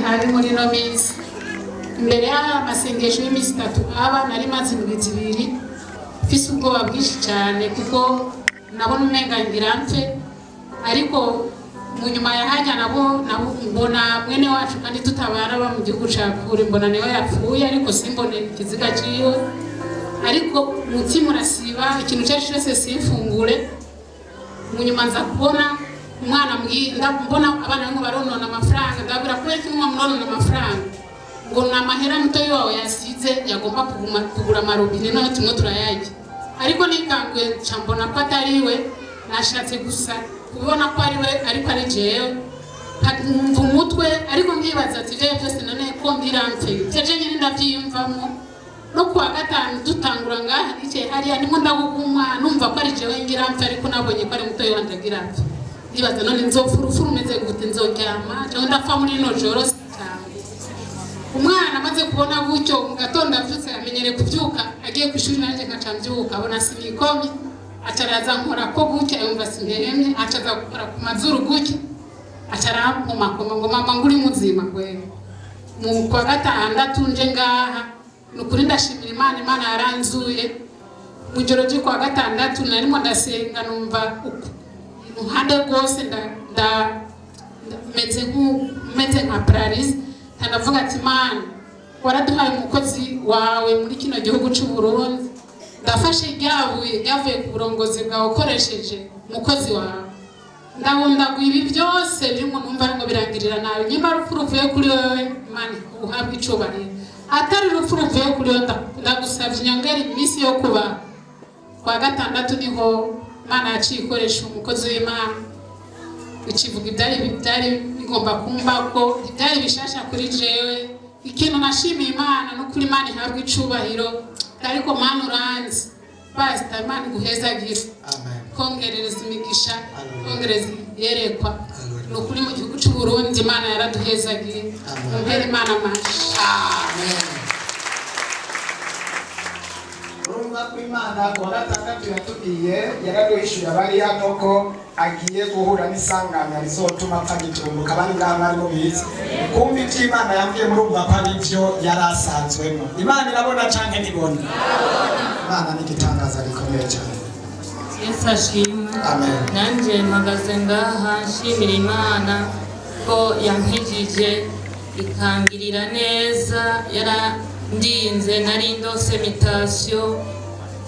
Habi muri ino minsi. Imbere y'aya masengesho y'iminsi 3 aba, nari maze indwi 2 mfise ubwoba bwinshi cyane, kuko nabona umenga ngira mpfe. Ariko mu nyuma ya hajya nabo mbona mwene wacu, kandi tutabana, ba mu gihugu ca kure, mbona niwe yapfuye, ariko simbone ikiziga ciwe. Ariko umutima urasiba, ikintu cyari cyose simfungure. Mu nyuma nza kubona umwana, mbona abana bamwe baronona amafaranga. Ndabwira: "Kubera ko mwa muronona amafaranga?" Ngo ni amahera mutoyi wawe yasize, yagomba kuguma kugura amarobine, none tumwe turayarya. Ariko nikanguye, nca mbona ko atari we. Nashatse gusa kubona ko ari we, ariko ari jewe. Nkumva umutwe, ariko nkibaza ati: "Ivyo byose none ko ngira mpfe?" Ivyo je nyene ndavyiyumvamo. No kuwa gatanu dutangura ngaha, nicaye hariya, ndimo ndagugumwa, numva ko ari jewe ngira mpfe, ariko nabonye ko ari mutoyi wanje agira mpfe. Ndibaza: "None nzopfa urupfu rumeze gute? Nzoryama jewe ndapfa muri rino joro cyane?" Umwana amaze kubona gutyo, mu gatondo avyutse, amenyereye kuvyuka agiye ku ishuri, nanjye nkaca mvyuka, abona sinikomye, aca araza nkora ko gutya, yumva simpemye, aca aza gukora ku mazuru gutya, aca arankomakoma ngo: "Mama, ngo uri muzima?" Ngwego mu kwa gatandatu nje ngaha. Ni ukuri ndashimira Imana, Imana yaranzuye. Mu ijoro ryo kwa gatandatu narimo ndasenga, numva iruhande rwose meze meze nka paralysé. Ndavuga ati: "Imana, waraduhaye umukozi wawe muri kino gihugu cy'u Burundi, ndafashe ryabuye ryavuye ku burongozi bwawe ukoresheje umukozi wawe, ndabundaguye ibi byose birimo, numva ngo birangirira nabi. Nyuma urupfu ruvuye kuri wewe, Imana uhabwe icubahiro. Atari urupfu ruvuye kuri wewe, ndagusabye inyongera iminsi yo kuba." Kwa gatandatu niho Imana yaciye ikoresha umukozi w'Imana, ikivuga ibyari bigomba kumba ko ibyari bishasha kuri jewe. Ikintu nashimiye Imana no kuri, Imana ihabwa icubahiro. Ariko Mana uranzi, pasita, Imana iguhezagire, Amen. kongerereza imigisha, Hallelujah. kongereza iyerekwa. Hallelujah. Ni ukuri mu gihugu cy'u Burundi Imana yaraduhezagiye. Amen. Mumpere Imana amashi. Amen. Urumva ko Imana kuwa gatandatu yatubwiye, yaraduhishuye abari hano ko agiye guhura n'isanganya rizotuma apfa giturumbuka. Abari ngaha mwari mubizi. Kumva ivyo Imana yambwiye, murumva ko ari ivyo yari asanzwemo. Imana irabona canke ntibona? Imana ni igitangaza gikomeye cyane. Yesu ashimwe. Amen. Nanjye mpagaze ngaha nshimira Imana ko yankijije, ikangirira neza. Yarandinze. Nari ndose mutation,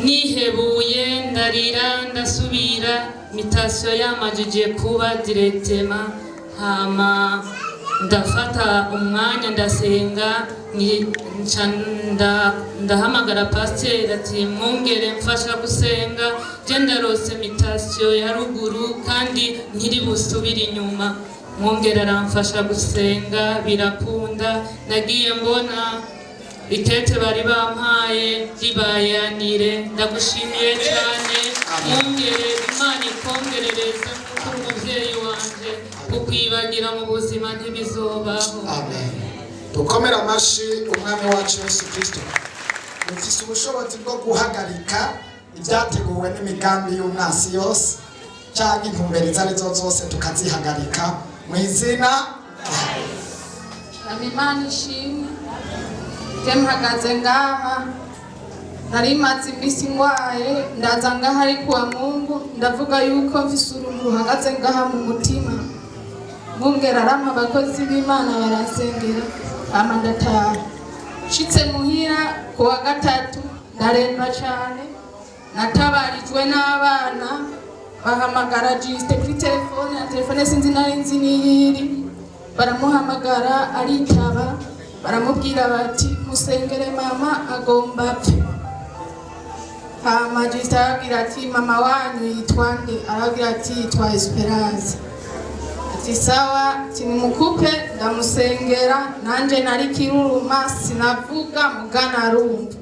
nihebuye, ndarira, ndasubira. Mutation yamajije kuba directement, hama ndafata umwanya ndasenga, nca ndahamagara pasiteri ati: "Mwungere, mfasha gusenga, je ndarose mutation ya ruguru kandi nkiri busubire inyuma." Mwungere aramfasha gusenga, birakunda. Nagiye mbona itete bari bampaye ribayanire. Ndagushimiye cyane, mwungere. Imana ikongerereza nk'uko uri umubyeyi wanje, kukwibagira mu buzima ntibizobaho. Amen. Dukomere amashi Umwami wacu Yesu Kristo. Dufise ubushobozi bwo guhagarika ibyateguwe n'imigambi y'umwasi yose cyangwa intumbero izo ari zo zose, tukazihagarika mu izina. Ama Imana ishimwe. Je mpagaze ngaha, nari maze iminsi ngwaye, ndaza ngaha ari kuwa Mungu, ndavuga yuko mfise uruntu ruhagaze ngaha mu mutima. Mwungera arampa abakozi b'Imana baransengera, hama ndataha. Nshitse muhira kuwa gatatu, ndaremba cane. Natabarijwe n'abana, bahamagara Jisite kuri telefone, na telefone sinzi nari nzi niyiri. Baramuhamagara aritaba, baramubwira bati: "Musengere mama, agomba apfe." Hama Jisite arabwira ati: "Mama wanyu yitwa nde?" Arabwira ati: "Yitwa Esperance." Ati: "Sawa." Ati: "Nimukupe ndamusengera." Nanje nari kiruruma, sinavuga, mugana arumva.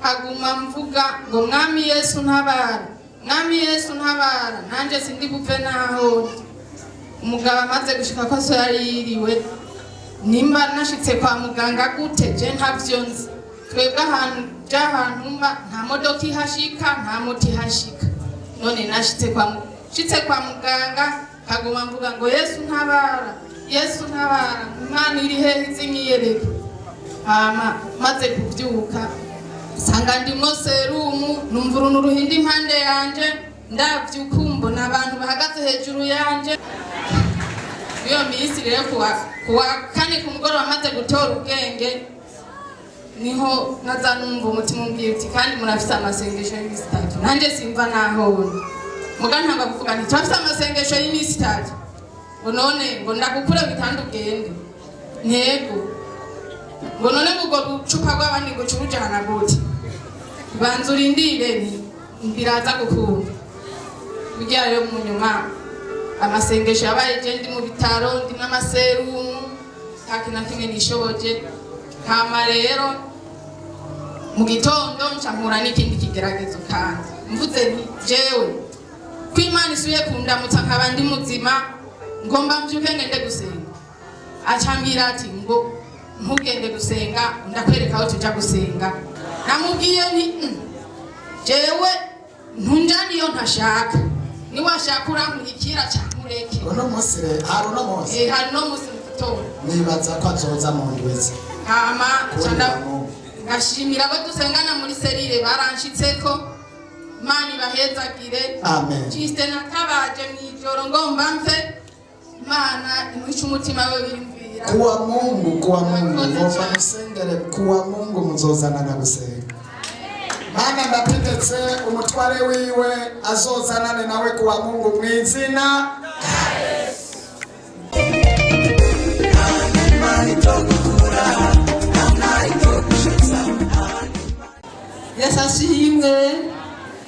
Haguma mvuga ngo: "Mwami Yesu, ntabara! Mwami Yesu, ntabara! Nanje sindi bupfe naho ndi." Umugabo amaze gushika ko so yari yiriwe, nimba nashitse kwa muganga gute, je ntavyo nzi. Twebwe ahantu by'ahantu mba, nta modoka ihashika, nta moto ihashika. None nashitse kwa shitse kwa muganga, kaguma mvuga ngo: "Yesu, ntabara!" Yesu ntabara, Imana iri hehe izinyiyereke? Hama maze kuvyuka nsanga ndimwo serumu, numva uruntu ruhinda impande yanje, ndavyuka mbona abantu bahagaze hejuru yanje. Iyo minsi rero kuwa kane ku mugoroba maze gutora ubwenge, niho naza numva umutima umbwira uti: "Kandi murafise amasengesho y'iminsi 3." Nanjye simva nahona, muga ntanga kuvuga nti: "Turafise amasengesho y'iminsi 3." Ngo: "None ngo ndagukure bitandi ugende?" Ntego. Ngo: "None ngo urwo rucupa rw'abandi ngo uce urujana gute? Banza urindire, biraza gukunda." Burya rero mu nyuma amasengesho yabaye, je ndi mu bitaro, ndimwo amaserumu, nta kintu na kimwe nishoboje. Hama rero mu gitondo nca mpura n'ikindi kigeragezo, kandi mvuze nti: "Jewe ko Imana isubiye kundamutsa nkaba ndi muzima, ngomba mvyuke ngende gusenga." Acambwira ati ngo: "Ntugende gusenga, ndakwereka aho tuja gusenga." Namubwiye nti: Jewe ntunjana iyo ntashaka, niwashaka urankurikira canke ureke." Uno munsi rero hari uno munsi? Eh, hari no munsi mu gitondo. Nibaza ko azoza mu ndwiza. Hama Kubona nca Mungu. ngashimira abo dusengana muri cellule baranshitseko, Imana ibahezagire. Amen. Jiste natabaje mw'ijoro ngomba mfe, Imana imwica umutima we wiyumvira. Kuwa Mungu, kuwa Mungu. Murakoze Ngomba cyane. musengere kuwa Mungu, muzozanana gusenga. Mana, ndategetse umutware wiwe azozanane nawe kuwa Mungu mu izina. Yesu ashimwe,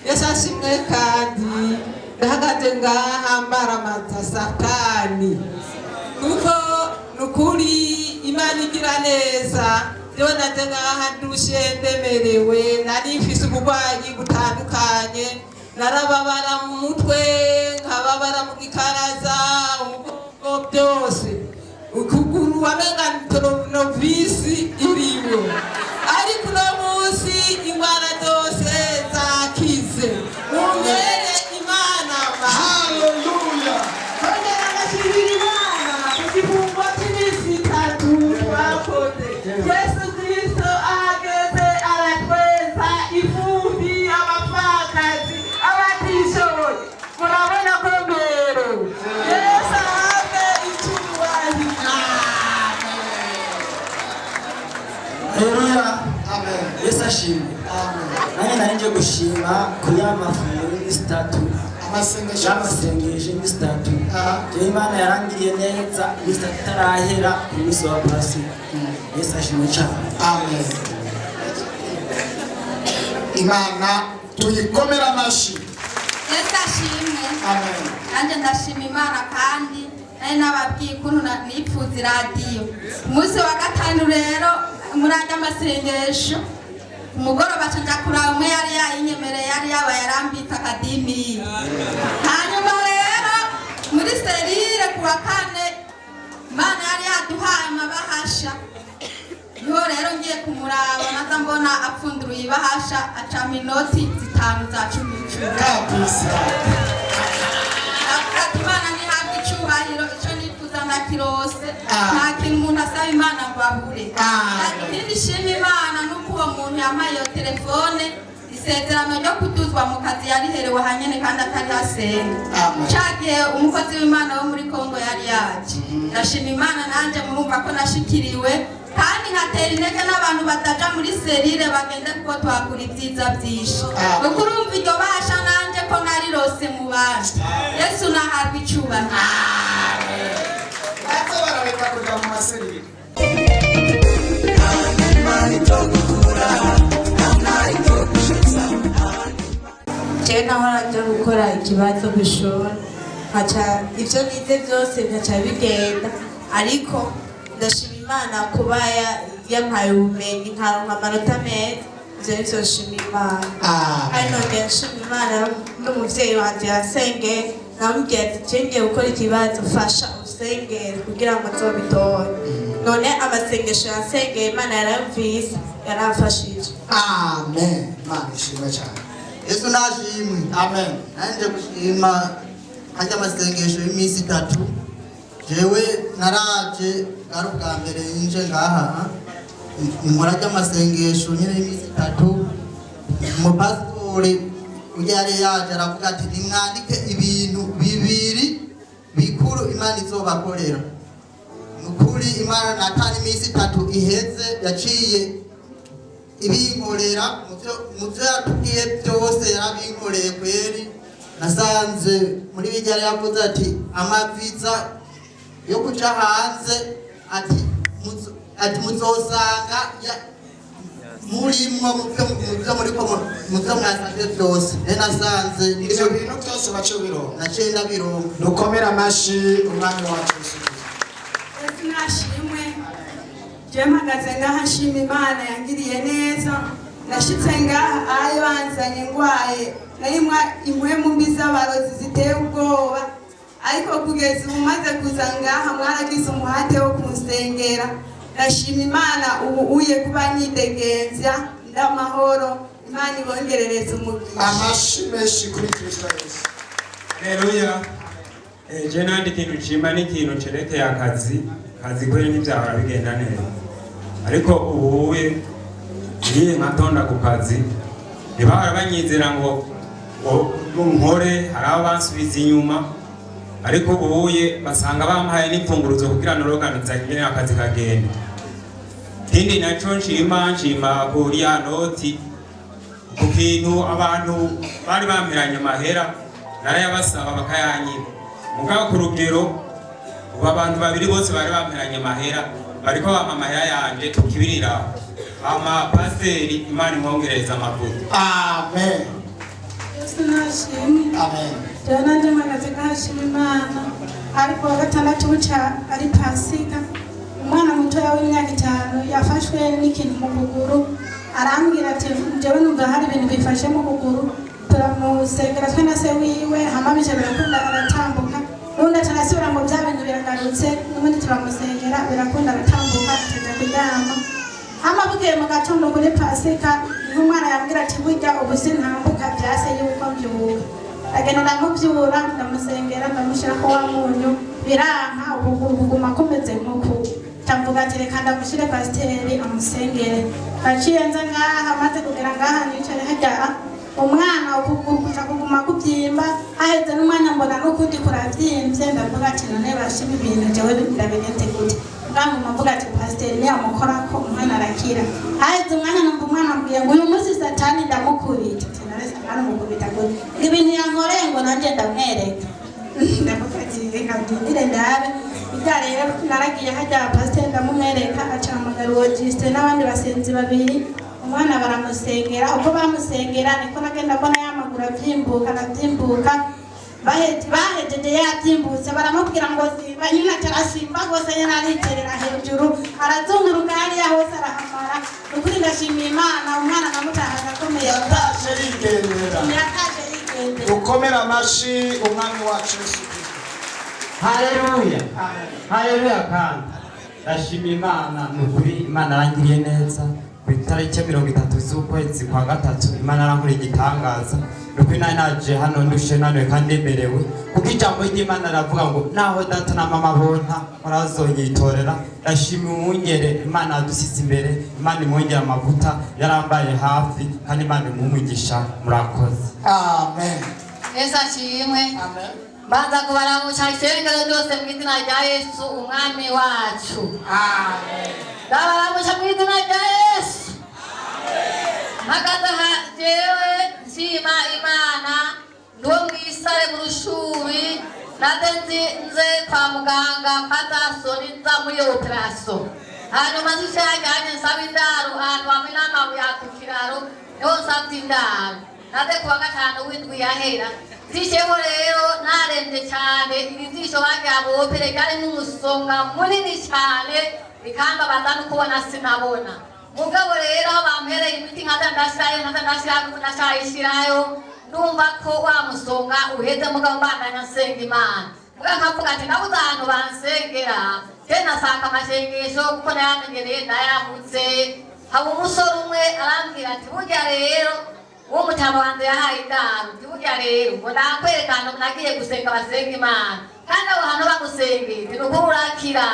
Yesu ashimwe. Kandi ndahagaze ngaha mbaramata Satani, kuko nukuri Imana igira neza. Jewe naje ngaha ndushe, ndemerewe, nari mfise uburwayi butandukanye, narababara mu mutwe, nkababara mu gikaraza, umugongo, byose, ukuguru wamenga tournevis irimwo. Ariko uno munsi ingwara zose zakize. Mumere Imana ma Haleluya. Kongera ngashimira Imana ku gifungo cy'iminsi 3 twakoze. Yesu Kristo ahageze aratweza ifumbi, abapfakazi, abatishoboye, murabona ko mberewe. Yesu ahabwe icyubahiro. Haleluya. Amen. Yesu ashimwe. Amen. Nanjye nari nje gushima kuri ya mafunguro y'iminsi 3. Amasengesho. Y'amasengesho y'iminsi 3. Aha. Jewe Imana yarangiriye neza, iminsi 3 itarahera, ku munsi wa Pasika. Yesu ashimwe cyane. Amen. Imana tuyikomera amashi. Yesu ashimwe. Amen. Nanjye ndashima Imana, kandi nari nababwiye ukuntu nipfuza iradiyo. Umunsi wa gatanu rero muri ajya amasengesho ku mugoroba nca nja kuraba umwe yari yayinyemereye, yari yabaye arambitse akadimiye. Hanyuma rero muri cellule ku wa kane Imana yari yaduhaye amabahasha, niho rero ngiye kumuraba naza mbona apfunduruye ibahasha, acama inoti zitanu za cumi icumi. Kabisa. Avuga ati: "Imana ntihabwe icyubahiro, icyo nifuza ndakirose." Ah. Nta kintu umuntu asaba Imana ngo abure. Ah. Ikindi shima Imana nuko uwo muntu yampaye iyo telefone, isezerano ryo kuduzwa mu kazi yariherewe ahanyene kandi atari hasenga. Amen. Ca gihe umukozi w'Imana wo muri Kongo yari yaje, ndashima Imana nanjye murumva ko nashikiriwe, kandi nkatera intege n'abantu bataja muri cellule bagende, kuko twakura ibyiza byinshi. Amen. Kuko urumva iryo bahasha nanjye ko narirose mu bandi. Yesu nahabwa icyubahiro. Baza barareka kuja mu ma cellule. Jewe nahora nja gukora ikibazo kw'ishuri, nkaca ivyo nize vyose nkaca bigenda, ariko ndashima Imana kuba yampaye ubumenyi nkaronka amanota meza. Ivyo nivyo nshima Imana. Amen. Kandi nongera nshima Imana n'umuvyeyi wanje yasengeye. Namubwiye ati: "Je ngiye gukora ikibazo, fasha usengere kugira ngo nzobitore." None amasengesho yasengeye Imana yarayumvise, yaramfashije. Amen. Imana ishimwe cyane. Yesu nashimwe. Amen. Nanjye gushima hajya amasengesho y'iminsi 3. Jewe naraje bwari ubwa mbere nje ngaha nkora ry'amasengesho nyine y'iminsi 3. Umupasitori ujya yari yaje aravuga ati nimwandike ibintu bibiri bikuru Imana izobakorera. Nukuri Imana natana iminsi 3 iheze yaciye ibinkorera muvyo yatubwiye byose, yarabinkoreye kweri. Nasanze muri bijya yari yavuze ati amaviza yo kuja hanze, ati ati muzosanga murimwo muvyo muriko muvyo mwasavye byose. Rero nasanze Ivyo bintu byose bace bironka. Naciye ndabironka. Dukomere amashi Umwami wacu Yesu Kristo. Yesu nashimwe. Je mpagaze ngaha nshima Imana yangiriye neza. Nashitse ngaha ayo banzanye ngwaye, narimwa impwemu mbi z'abarozi ziteye ubwoba, ariko kugeza ubu maze kuza ngaha mwaragize umuhate wo kunsengera. Ndashima Imana ubu uye kuba nidegembya ndamahoro. Imana ibongerereza umugisha. Amashi menshi kuri Kristo Yesu. Haleluya. Je nandi ikintu nshima ni ikintu cerekeye akazi. Kazi kweri ntivyahora bigenda neza, ariko ubuye ngiye nkatonda ku kazi ntibahora banyizera ngo nkore, hari abo bansubiza inyuma, ariko ubuye basanga bampaye n'imfunguruzo kugira noroganiza ingene akazi kagenda. Ikindi naco nshima, nshima kuri ya noti ku kintu abantu bari bamperanye amahera, narayabasaba bakayanyiba. Mugabo ku rugero ubu abantu babiri bose bari bamperanye amahera bariko bampa amahera yanje tukibiriraho. Ama pasiteri, Imana imwongereza amavuta. Amen. Yesu nashimwe. Amen. Jewe nanje mpagaze nkashima Imana. Ariko wa gatandatu buca ari Pasika, umwana mutoya w'imyaka 5 yafashwe n'ikintu mu kuguru, arambwira ati jewe numva hari ibintu bifashe mu kuguru. Turamusengera twe na se wiwe, hama bije birakunda aratambuka. Ubundi atarasubira ngo bya bintu biragarutse, n'ubundi turamusengera birakunda aratambuka, atajya kuryama. Hama bukeye mu gatondo kuri Pasika niho umwana yambwira ati burya ubu sintambuka, byase yuko mbyuka. Agenda ndamubyura, ndamusengera, ndamushyirako wa munyu, biranka, ukuguru kuguma kumeze nk'uku. Ndavuga ati reka ndamushyire pasiteri amusengere. Naciye nza ngaha, maze kugera ngaha nicare hajya umwana ukuguru kuja kuguma kubyimba, haheze n'umwanya mbona n'ukundi kuravyimbye. Ndavuga ati none bashima ibintu jewe ndabigenze gute? Nganguma mvuga ati pasiteri niyamukorako umwana arakira. Haheze umwanya numva umwana ambwiye ngo uyu munsi Satani ndamukubita. Ati none Satani umukubita gute? Ngo ibintu yankoreye ngo nanjye ndamwereka. Ndavuga ati reka ndindire ndabe. Bijya rero naragiye hajya pasiteri ndamumwereka, acahamagara uwo Justin n'abandi basenzi babiri, umwana baramusengera. Uko bamusengera niko nagenda mbona yamaguru abyimbuka arabyimbuka. Bahejeje yabyimbutse, baramubwira ngo simba, nyine arasimba rwose, nyine ariterera hejuru arazunguruka hariya hose arahamara. Ukuri ndashimiye Imana, umwana namutahaga akomeye. Yatashe yigendera. Yatashe yigendera. Dukomere amashi Umwami wacu Yesu Kristo. Haleluya, haleluya! Kandi ndashima Imana, ni ukuri Imana yarangiriye neza. Ku itariki 30 z'ukwezi kwa gatatu Imana yarankoreye igitangaza. Ni ukuri nari naje hano ndushe, naniwe kandi ndemerewe, kuko ijambo ry'Imana riravuga ngo naho data na mama bonta murazonyitorera. Ndashima umwungere Imana yadusize imbere, Imana imwongera amavuta, yarambaye hafi, kandi Imana imuhe. Murakoze. Amen. Yesu ashimwe. Mbanza kubaramutsa ishengero ryose mu izina rya Yesu Umwami wacu. Ndabaramutsa mu izina rya Yesu. Mpagaze aha jewe nshima Imana, ndiwo mwisare mu Rushubi. Naze nzi nze kwa muganga kwa Zasoni, nza muri iyo opération, hanyuma nzishajyanye nsaba indaro ahantu hamwe n'amabuye ku kiraro, niho nsabye indaro. Naze kuwa gatanu w'indwi yahera zisheho rero narembye cyane, iri jisho bagira bopere ryarimo umusonga munini cyane, bikambabaza no kubona sinabona. Mugabo rero aho bampereye imiti nkaza ndashirayo, nkaza ndashirayo, ndashayishirayo, ndumva ko wa musonga uheze. Mugabo mbandanya nsenga Imana, mugabo nkavuga ati nabuze ahantu bansengera, je nasanga amasengesho kuko nayamenyereye ndayabutse. Haba umusore umwe arambwira ati burya rero Uwo mutama wanjye yahaye indaro, burya rero ngo nakwerekana nagiye gusenga, basenga Imana, kandi aho hantu bagusengeye ni uko urakira.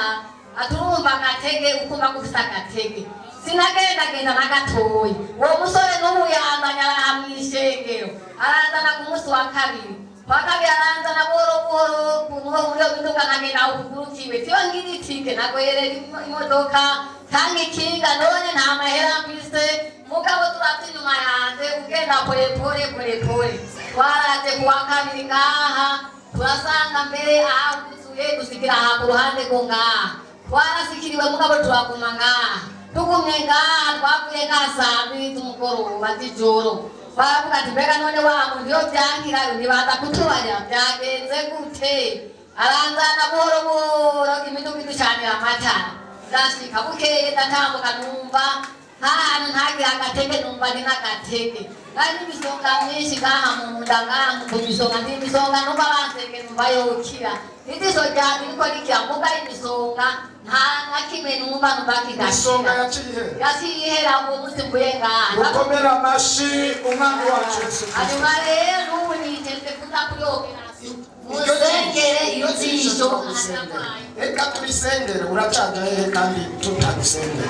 Aturumva agatege, ukumva ko ufise agatege. Sinagendagenda na gatoyi. Uwo musore n'ubu yanzanye araha mw'ishengero, aranzana ku munsi wa kabiri. Kwa kabiri aranzana buhoro buhoro muri iyo miduga, nkagenda aho kuguru kiwe tiyo ngira itike, nagwerera imodoka tanga ikinga. None nta mahera mfise, mugabo turavye inyuma yanje ugenda pole pole pole pole. Twaraje kuwa kabiri ngaha, turasanga mbere ahakuzuye, dusigira aha ku ruhande rwo ngaha. Twarasikiriwe, mugabo turaguma ngaha. Tugumye ngaha, twavuye ngaha saa 2 z'umugoroba z'ijoro. Baravuga ati: "Mbega none wa muntu iyo vyankira ntibaza kutubarira vyagenze gute?" Aranzana buhoro buhoro, imiduga iducanira amatara. Ndashika bukeye, ndatambuka, numva ntahantu ntagira agatege, numva ni n'agatege. Nari n'imisonga myinshi ngaha mu nda, ngaha mu misonga, ndi imisonga numva bansenge, numva yokira. Ijisho ryanjye riko rikira, muga imisonga nta na kimwe numva kidakira. Isonga yaciye ihera? Yaciye ihera uwo munsi mvuye ngaha. Gukomera amashi Umwami wacu Yesu Kristo. Hanyuma rero n'ubu niteze kuza kuyogera musengere iyo jisho. Reka turisengere. Uracaja hehe kandi tutagusengere?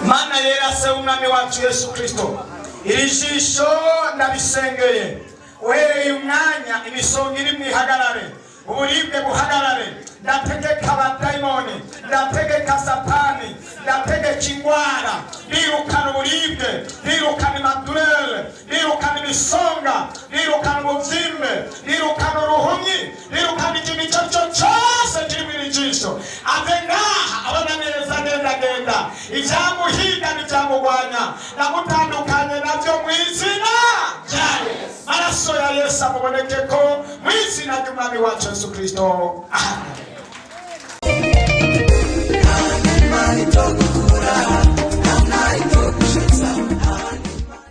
Mana yera, Se w'Umwami wacu Yesu Kristo, iri jisho ndabisengeye. Uhereye umwanya, imisonga iri mwihagarare, uburibwe buhagarare. Ndategeka abadayimoni, ndategeka Satani, ndategeka ingwara, birukana uburibwe, birukana imadurere, birukana imisonga, birukana ububyimbe, birukana uruhumyi, birukana ikintu icyo ari cyo cyose kiri mu iri jisho. Ave ngaha abona neza, agendagenda. Ibyamuhiga n'ibyamugwanya namutandukanye nabyo mu izina rya Yesu. Maraso ya Yesu amuboneke ko mu izina ry'Umwami wacu Yesu Kristo, amen.